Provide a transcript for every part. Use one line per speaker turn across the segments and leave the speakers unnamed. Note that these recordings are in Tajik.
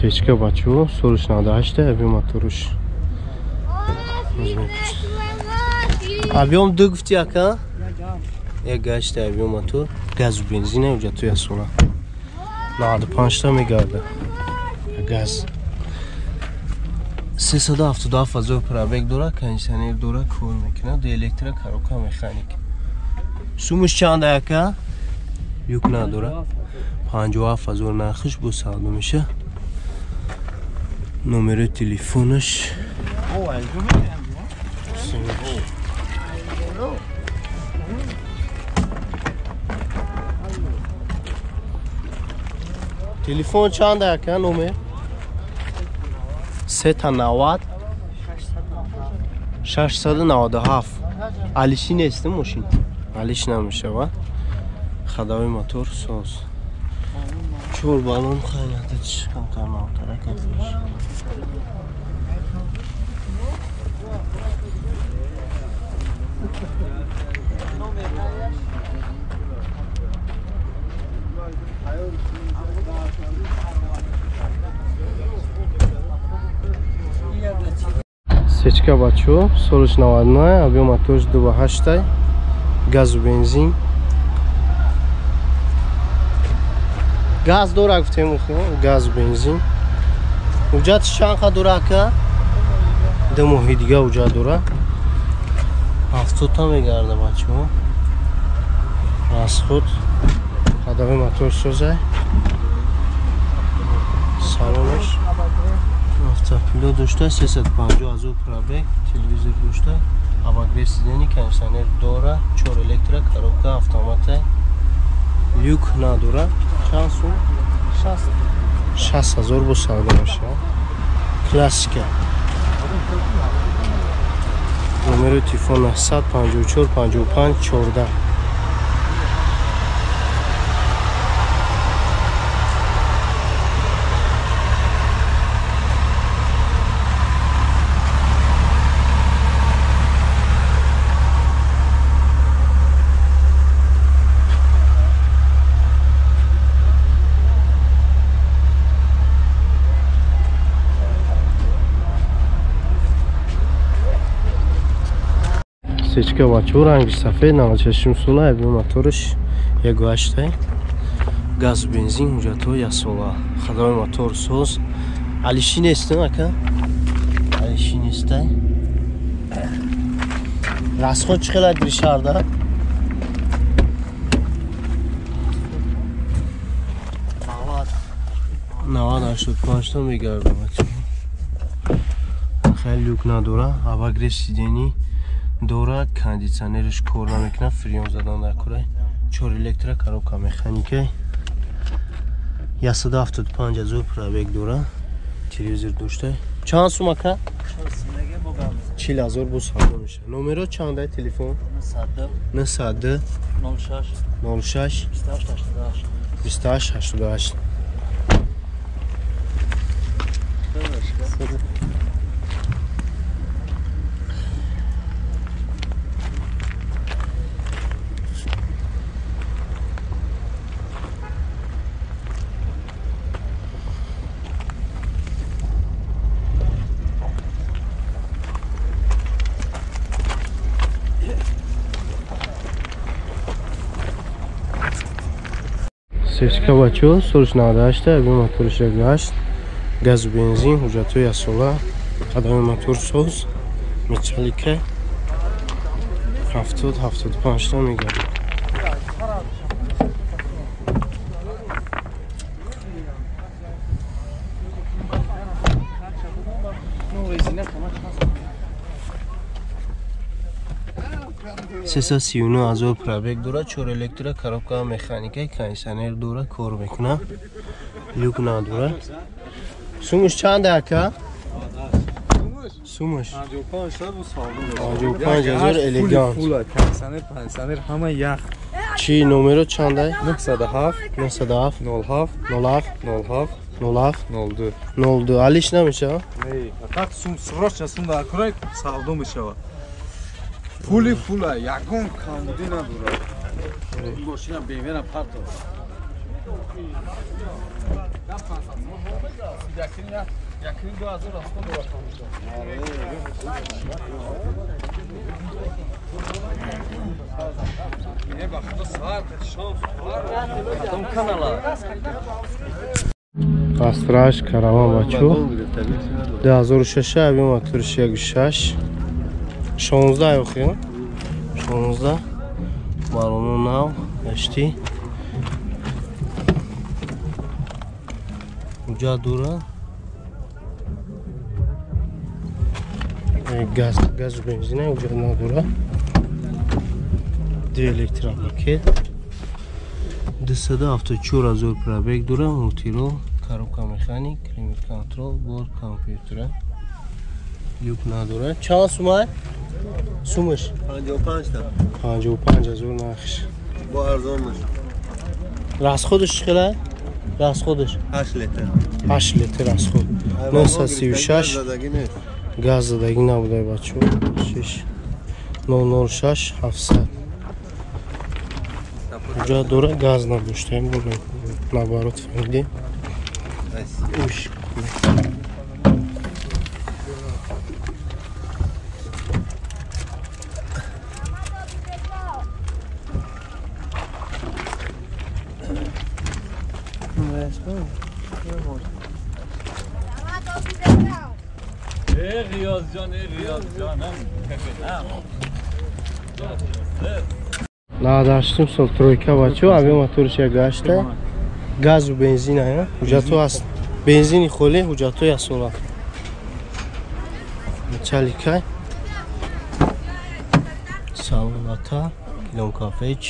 Сечка бачо, солиш 98, объем моторуш. Объем 2 гуфти ака? 1.8 объем мотор, газу бензин уҷа туя сола. 95 та мегарда. Газ. 377 ҳазор пробег дора, кондиционер дора, кор мекунад, ду электро, коробка механик. Сумуш чанд ака? Юк надора. 57 ҳазор нархиш бо савдо меша. Номери телефонаш. Телефон чанд ака номер? 390 697. Алиши нест мошин. Алиш намешава. Ходовой мотор соз. Чор баллон хайната камтар навтара кардаш. Сечка бачо, солиш 99, объем моторш 2.8, газу бензин. Газ дора гуфтем, газ бензин. Уҷат чанд қа дора ака? 2 моҳи дига уҷат дора. 70 та мегарда бачо. Расход. Ходовой мотор созай. Салонаш. Автопилот дошта, 350 ҳазор пробег, телевизор дошта, обогрев сидений, кондиционер дора, 4 электро, коробка автомата. Люк надора. Чанд сум? 60 ҳазор бо савдо мешавад. Классика. Номери телефон 954 55 14. Сечка бачо, ранги сафед, 96 сола, объем моторш 1.8, газ бензин, ҳуҷҷатҳо 1 сола. Ходовой мотор соз. Алиши нест, ака? Алиши нест. Расход чӣ хела гиришарда? 90 85 та мегарда бачо. Хеле люк надора, обогрев сидений дора, кондиционерш кор намекунад, фреон задан дар курай. 4 электро, коробка механика. 175 ҳазор пробег дора, телевизор дошта. Чанд сум ака? 40 ҳазор бо савдо мешавад. Номеро чанд телефон? 902 06 06 28 88. Сечка бачо, солиш 98, объем моторш 1.8, газу бензин, ҳуҷҷатҳо 1 сола, ходовой мотор соз, металлика, 70 75 та мегард. 339 ҳазор пробег дора, 4 электро, коробка механика, кондиционер дора, кор мекунад, люк надора. Сумуш чанд ака? Сумуш 55 ҳазор, элегант.
Кондиционер ҳама ях.
Чӣ номеро чандай?
907
907
07
07
07
07
02
02. Алиш намешавад?
Не, фақат сум срочно сум дар курай савдо мешавад. Пули фула, ягон камбудӣ надорад. Мошина BMW-ра парто. Якин 2000 расход дорад.
Астраш караван бачо 2006 объем моторш 1.6 16 охи 16 балону нав гашти уҷа дура газ газу бензина уҷа надура ду электропакет 274 ҳазор пробег дура мултирол коробка механик климат контрол бор компютера люк надора. Чанд сумай? Сумаш
55 та.
55 ҳазор нархш.
Бо арзон мешавад.
Расходаш чӣ хела? Расходаш
8 литр.
8 литр расход. 936 газ задагӣ набудай бачо. 6 006 700. Уҷа дора газ надоштаем, наоборот фаҳмидем. Уш. Надоштем сол тройка бачо, объем моторш 1.8 газу бензин ая, ҳуҷҷатҳо аст. Бензини холӣ ҳуҷҷатҳои асола. Металлика. Салоната, киломкафеч.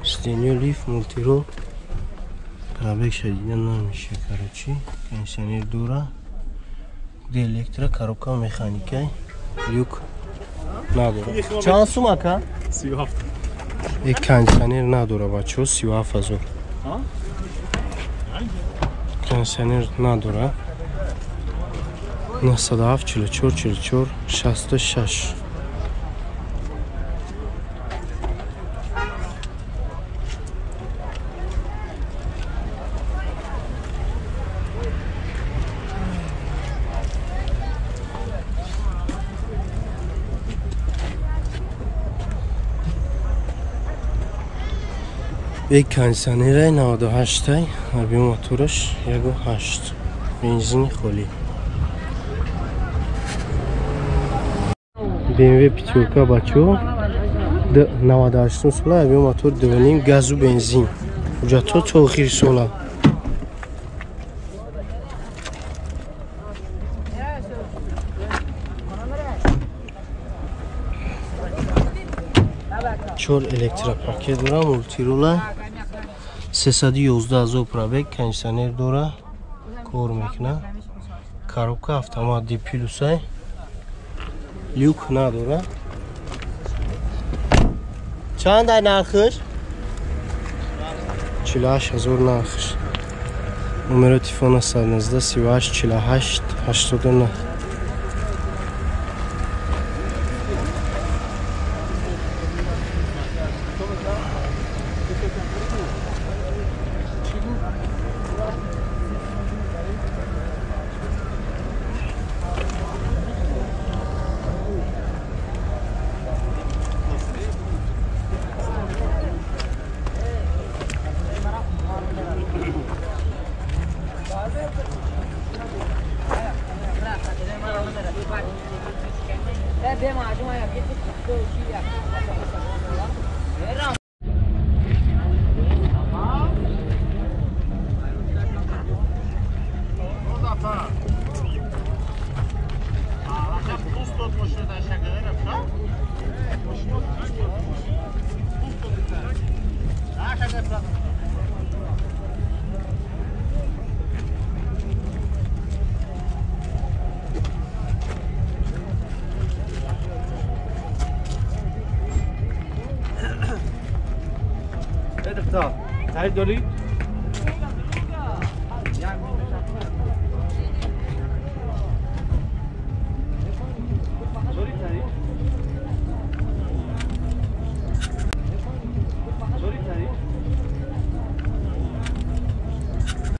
Стеню лифт, мултирол. Пробег шадида намеша, короче. Кондиционер дура. Электро, коробка механика, люк надора. Чанд сум ака?
37.
Э кондиционер надора бачо, 37 ҳазор. Кондиционер надора. 907 44 44 66. Бе кондиционерай 98 объем мотораш 1.8 бензини холӣ. BMW пятёрка бачо 98 сола объем мотор 2.5 газу бензин. Ҳуҷҷатҳо то охири сола. Чор электропакет дора, мултирола 311 ҳазор пробег, кондиционер дора, кор мекунад. Коробка автомат D плюс, люк надора. Чанд ай нархш? 48 ҳазор нархш. Номери телефона 119 38 48 89.
تعریف داری؟